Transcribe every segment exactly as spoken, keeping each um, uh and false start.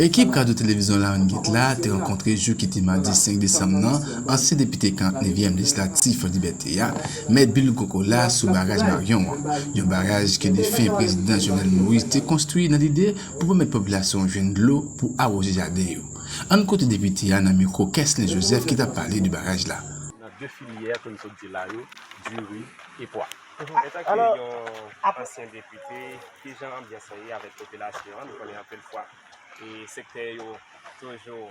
Ekip Radyo Televizyon Larenn Gate la te rankontre jou ki te madi senk desanm nan ansyen depite karant nevyèm lejislatif Libète a, Mèt Bill Kokola, sou baraj Marion an, yon baraj ke defen prezidan Jovenel Moïse te konstwi nan lide pou pèmèt popilasyon an jwenn dlo pou awoze jaden yo. Ann koute depite a nan mikwo Kesley Joseph ki t ap pale de baraj la. Nan de filyè ke m sot di la yo, diri e pwa. Antanke yon ansyen depite, kijan anbyans lan ye avèk popilasyon an? Nou konnen anpil fwa e sektè yo toujou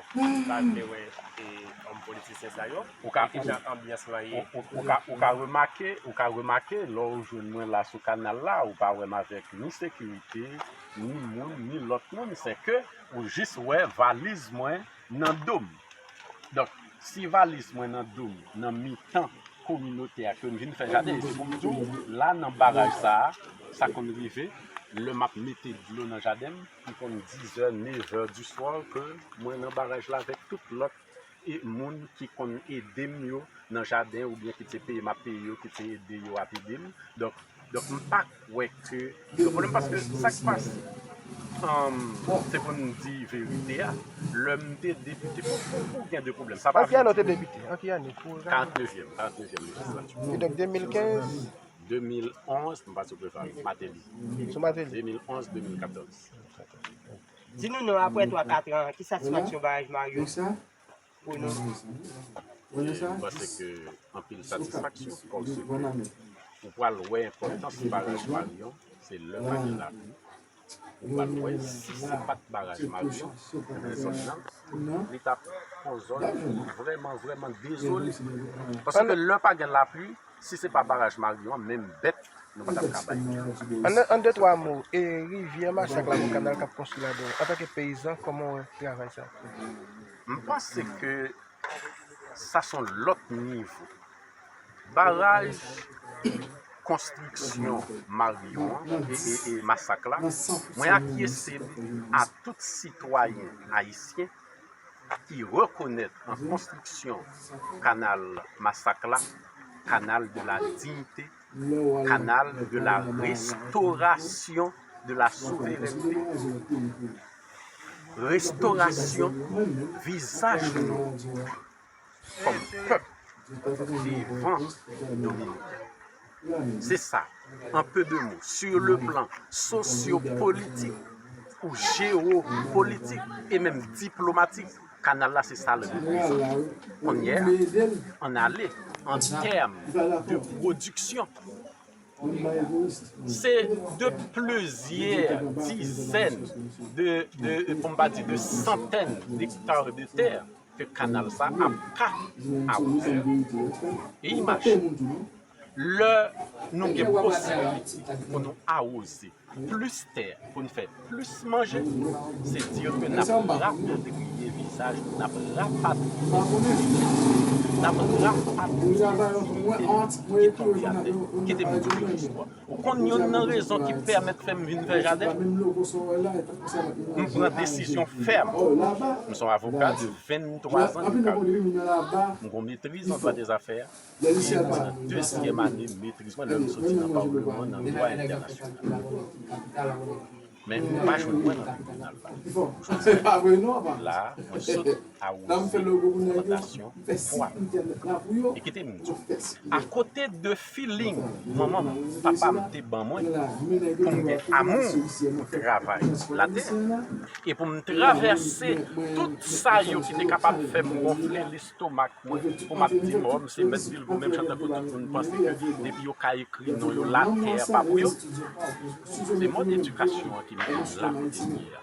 pa vle wè e òm politisyen sa yo. Ou ka, e kijan anbyans lan ye? Ou, ou, ou ka, ou ka remake, ou ka remake lè w jwenn mwen la sou kanal la, ou pa wè m avèk ni sekirite, ni moun, ni lòt moun, se ke ou jis wè valiz mwen nan do m. Donk, si valiz mwen nan do m, nan mitan kominote a ke m vin fè jaden, e se pou m di w, la nan baraj sa a, sa konn rive, lè m ap mete dlo nan jaden m, li konn dizè, nevè di swa ke mwen nan baraj la avèk tout lòt e moun ki konn ede m yo nan jaden oubyen ki te peye m ap peye yo, ki te ede yo ap ede m. Donk, donk, m pa kwè ke gen pwoblèm, paske sa k pase, um, se pou n di verite a, lè m te depite, pou, pou, pou gen de pwoblèm. Sa pa vle di. An ki ane w te depite? An ki ane? Pou karant nevyèm, karant nevyèm lejislati. E donk, de mil kenz? De mil onz, m pa sou Preval, Martelly. Sou Martelly. De mil onz, de mil katòz. Di nou non, apre twa, kat an, ki satisfaksyon baraj Marion pou nou? E m panse ke anpil satisfaksyon, paske ou pral wè enpòtans baraj Marion, se lè pa gen lapli. Ou pral wè, si se pa t baraj Marion, ebyen, zòn nan, li t ap yon zòn vrèman, vrèman dezole. Paske lè pa gen lapli, si se pa baraj Marion an, menm bèt, nou pa t ap ka bay. An, an de twa mo, e rivyè Masak la, pou kanal k ap konstwi ladan, antanke peyizan, kòman w wè travay sa? M panse ke sa se yon lòt nivo. Baraj, konstriksyon Marion an e, e, e Masak la, mwen akyese m a tout sitwayen ayisyen ki rekonèt an konstriksyon kanal Masak la, kanal de la dignité, kanal de la restauration de la souveraineté, restorasyon vizaj nou kòm pèp devan Dominiken. Se sa, an pe de mo, sur le plan sosyopolitik ou jewopolitik e menm diplomatik, kanal la se sa l reprezante. Kounye a, ann ale an tèm de pwodiksyon. Se de plizyè dizèn de, de, pou m pa di de santèn dekta de tè ke kanal sa ap ka awoze. E imajine, lè nou gen posibilite pou nou awoze plis tè, pou n fè plis manje, se di ke n ap rapatriye vizaj nou, n ap rapatriye, n ap rapatriye diyite nou ki tonbe atè. Kite m di w yon istwa. Ou konn youn nan rezon ki pèmèt fè m vin fè jaden? M pran desizyon fèm. M se yon avoka de venntwa zan de karyè. M gen yon metriz an dwa dèzafè. E nan dezyèm ane metriz mwen, lè m soti nan Palman an, nan dwa entènasyonal. Men ou pa jwenn mwen nan tribinal la. Jodi a, la, mwen sot awoze plantasyon pwa. E kite m di w, akote de feeling manman m, papa m te ban mwen pou m gen amou pou travay latè e pou m travèse tout sa yo ki te kapab fè m gonfle lestomak mwen, pou m ap di m, o, m se Mèt Vilgo, menm jan tankou tout moun panse ke depi yo ka ekri non yo, latè pa pou yo. Se mòd edikasyon an ki mete m la kote m ye a.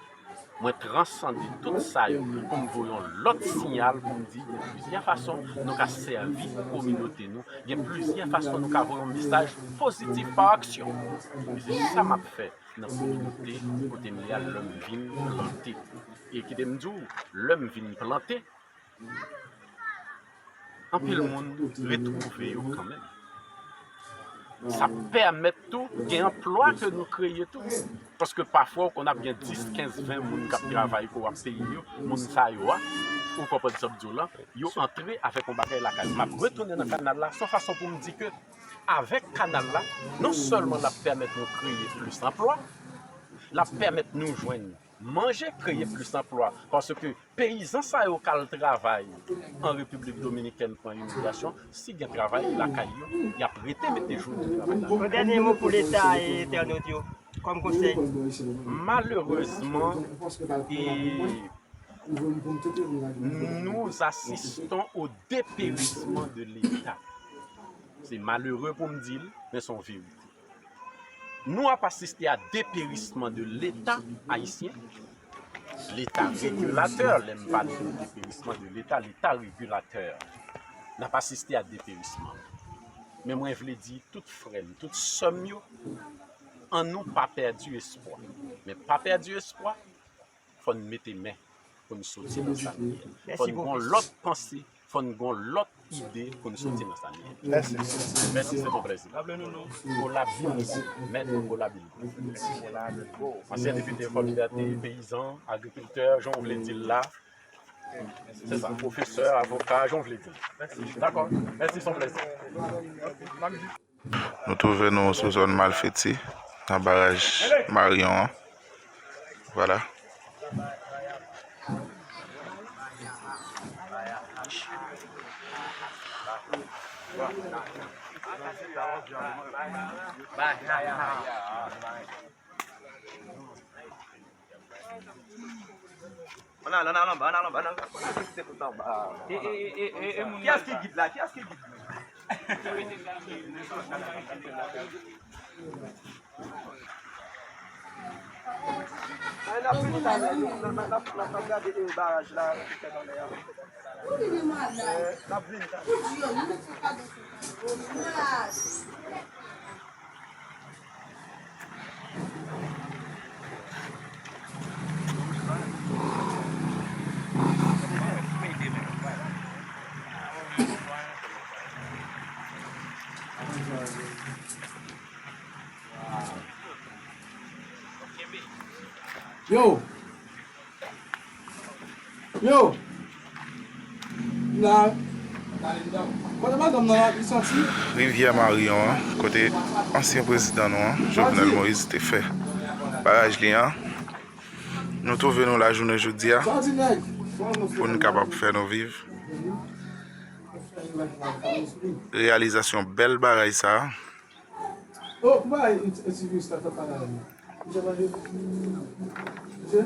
Mwen transande tout sa yo pou m voye yon lòt siyal pou m di gen plizyè fason nou ka sèvi kominote nou, gen plizyè fason nou ka voye yon mesaj pozitif pa aksyon. E se sa m ap fè nan kominote kote m ye a lè m vin plante. E kite m di w, lè m vin plante, anpil moun retwouve yo kanmenm. Sa pèmèt tou gen anplwa ke nou kreye tou. Paske pafwa, ou konn ap gen dis, kenz, ven moun k ap travay pou w ap peye yo. Moun sa yo a, ou konprann sa m di w lan, yo antre avèk yon bagay lakay. M ap retounen nan kanal la, se yon fason pou m di ke avèk kanal la, non sèlman l ap pèmèt nou kreye plis anplwa, l ap pèmèt nou jwenn manje, kreye plis anplwa. Paske peyizan sa yo k al travay an Repiblik Dominikèn pran imigrasyon, si gen travay lakay yo, y ap rete mete jou nan travay la. Yon dènye mo pou Leta e entènot yo, kòm konsèy. Malerezman, e, nous assistons au dépérissement de l'État. Se malere pou m di l, men se yon verite. Nou ap asiste a deperisman de Leta ayisyen, Leta regilatè, lè m pale de deperisman de Leta, Leta regilatè. N ap asiste a deperisman. Men mwen vle di tout frè m, tout sè m yo, annou pa pèdi espwa. Men pa pèdi espwa, fò n mete men pou n soti nan sa n ye. Fò n gon lòt panse, fò n gon lòt ide pou n soti nan sa n ye. Mèsi. Mèsi, se yon plèzi. Raple nou non. Kola Bilgo, Mèt Kola Bilgo. Ansyen depite Fò Libète, peyizan, agrikiltè, jan w vle di l la. Se sa, pwofesè, avoka, jan w vle di l. Dakò. Mèsi, se yon plèzi. Nou twouve nou sou zòn Malfeti, nan baraj Marion an. Vwala. Ann al, ann al anba, ann al anba, ann al anba. Kiyès ki gid la? Kiyès ki gid la? Ay, n ap vin talè, n ap, n ap, n ap gade, e, baraj la ki fèt anlè a. E, n ap vin talè. Yo! Yo! La, kote madanm nan, li soti? Rivyè Marion an, kote ansyen prezidan nou an, Jovenel Moïse, te fè baraj li an. Nou twouve nou la jounen jodi a pou n kapab fè nou viv reyalizasyon bèl baraj sa a. Oh, ou pa e, e, e, ti virus la, t ap pale avè m. Misye manje. Misye.